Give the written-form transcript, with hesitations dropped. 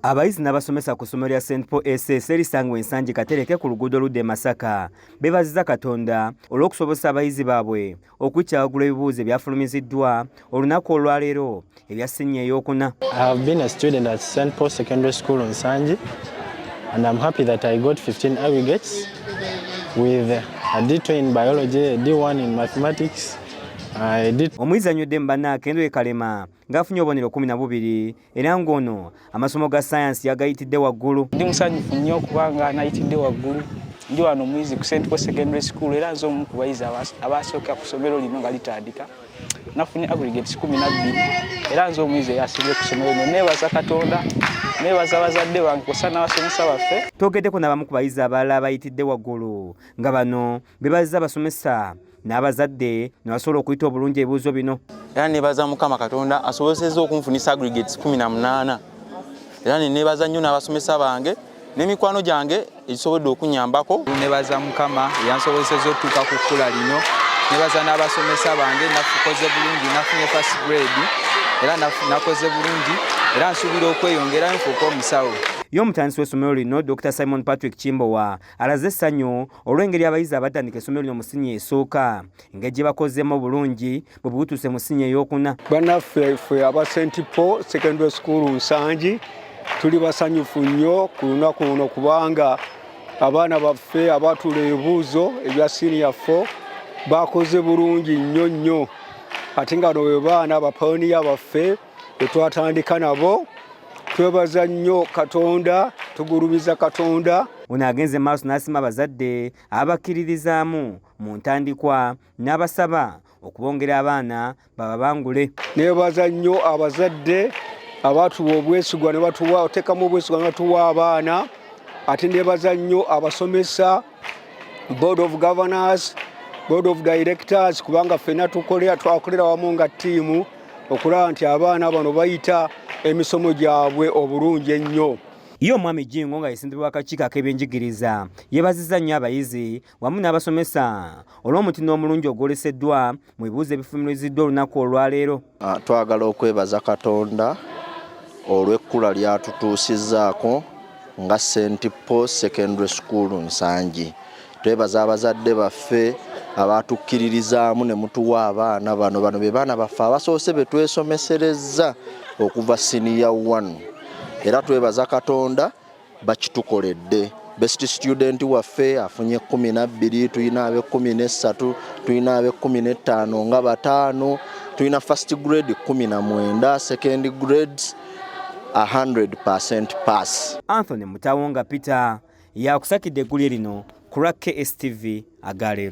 Abayizi n'abasomesa ku ssomero lya St Paul SS erisangibwa e Nsangi Katereke ku luguudo oludda e Masaka beebazizza Katonda olw'okusobozesa abayizi baabwe okukyagula ebibuuzo ebyafulumiziddwa olunaku olwaleero ebya siniya ey'okuna. I have been a student at St. Paul Secondary School in Nsangi, and I'm happy that I got 15 aggregates with a D2 in biology, a D1 in mathematics. I did Omuyizi anywedde mu banne Akendo e Kalema ng'afunye obubonero 12 era ng'ono amasomo ga sayansi yagayitidde waggulu. Ndi musanyufu nnyo okubanga nayitidde waggulu. Ndi wano omuyizi ku St Paul Secondary School, era nze omu ku bayizi abasooka ku ssomero lino nga litandika. Nafunye aggregates 12 era nze omuyizi eyasinze ku ssomero lino. Neebaza Katonda, neebaza bazadde bange kw'ossa n'abasomesa baffe. Twogeddeko n'abamu ku bayizi abalala abayitidde waggulu nga bano beebazizza abasomesa n'abazadde ne basobola okuyita obulungi ebibuuzo bino. Era nebaza Mukama Katonda asobosezza okunfunisa aggregates 18, era nenebaza nnyo n'abasomesa bange n'emikwano gyange egisobodde okunyambako. Nebaza Mukama eyansobozesezza okutuuka ku kkula lino. Nebaza n'abasomesa bange. Nakoze bulungi, nafunye first grade era nakoze bulungi, era nsuubira okweyongera nfuuka omusawo. Ye omutandisi w'essomero lino, Dr Simon Patrick Kimbowa, alaze essanyu olw'engeri abayizi abatandika essomero lino mu siniya esooka engeri gye bakozeemu obulungi bwe butuuse mu siniya ey'okuna. Bannaffe ffe aba St Paul Secondary School Nsangi tuli basanyufu nnyo ku lunaku luno, kubanga abaana baffe abatuula ebibuuzo ebya senior 4 bakoze bulungi nnyo nnyo, ate nga bano be baana bapayoniya baffe betwatandika nabo. Twebaza nnyo Katonda, tugulumiza Katonda. Ono agenze maaso n'asima abazadde abakkiririzaamu mu ntandikwa n'abasaba okubongera abaana bababangule. Nebaza nnyo abazadde abatuwa obwesigwa ne batuwa oteekamu obwesigwa ne batuwa abaana. Ate nebaza nnyo abasomesa, board of governors, board of directors, kubanga ffenna tukolera, twakolera wamu nga ttiimu okulaba nti abaana bano bayita emisomo gyabwe obulungi ennyo. Ye omwami Jingo nga ye ssentebe w'akakiiko ak'ebyenjigiriza yeebazizza nnyo abayizi wamu n'abasomesa olw'omutindo omulungi ogwoleseddwa mu bibuuzo ebifulumiziddwa olunaku olwaleero. Twagala okwebaza Katonda olw'ekkula lyatutuusizzaako nga St Paul Secondary School Nsangi. Twebaza abazadde baffe abatukkiririzaamu ne mutuwa abaana bano. Bano be baana baffe abasoose be twesomeserezza okuva siniya 1, era twebaza Katonda bakitukoledde. Best student waffe afunye 12, tulina ab'e13, tulina ab'e15 nga bataano, tulina first grade 19, second grades 100% pass. Anthony Mutawonga Peter yakusakidde eggulire lino ku lwa KSTV agaleero.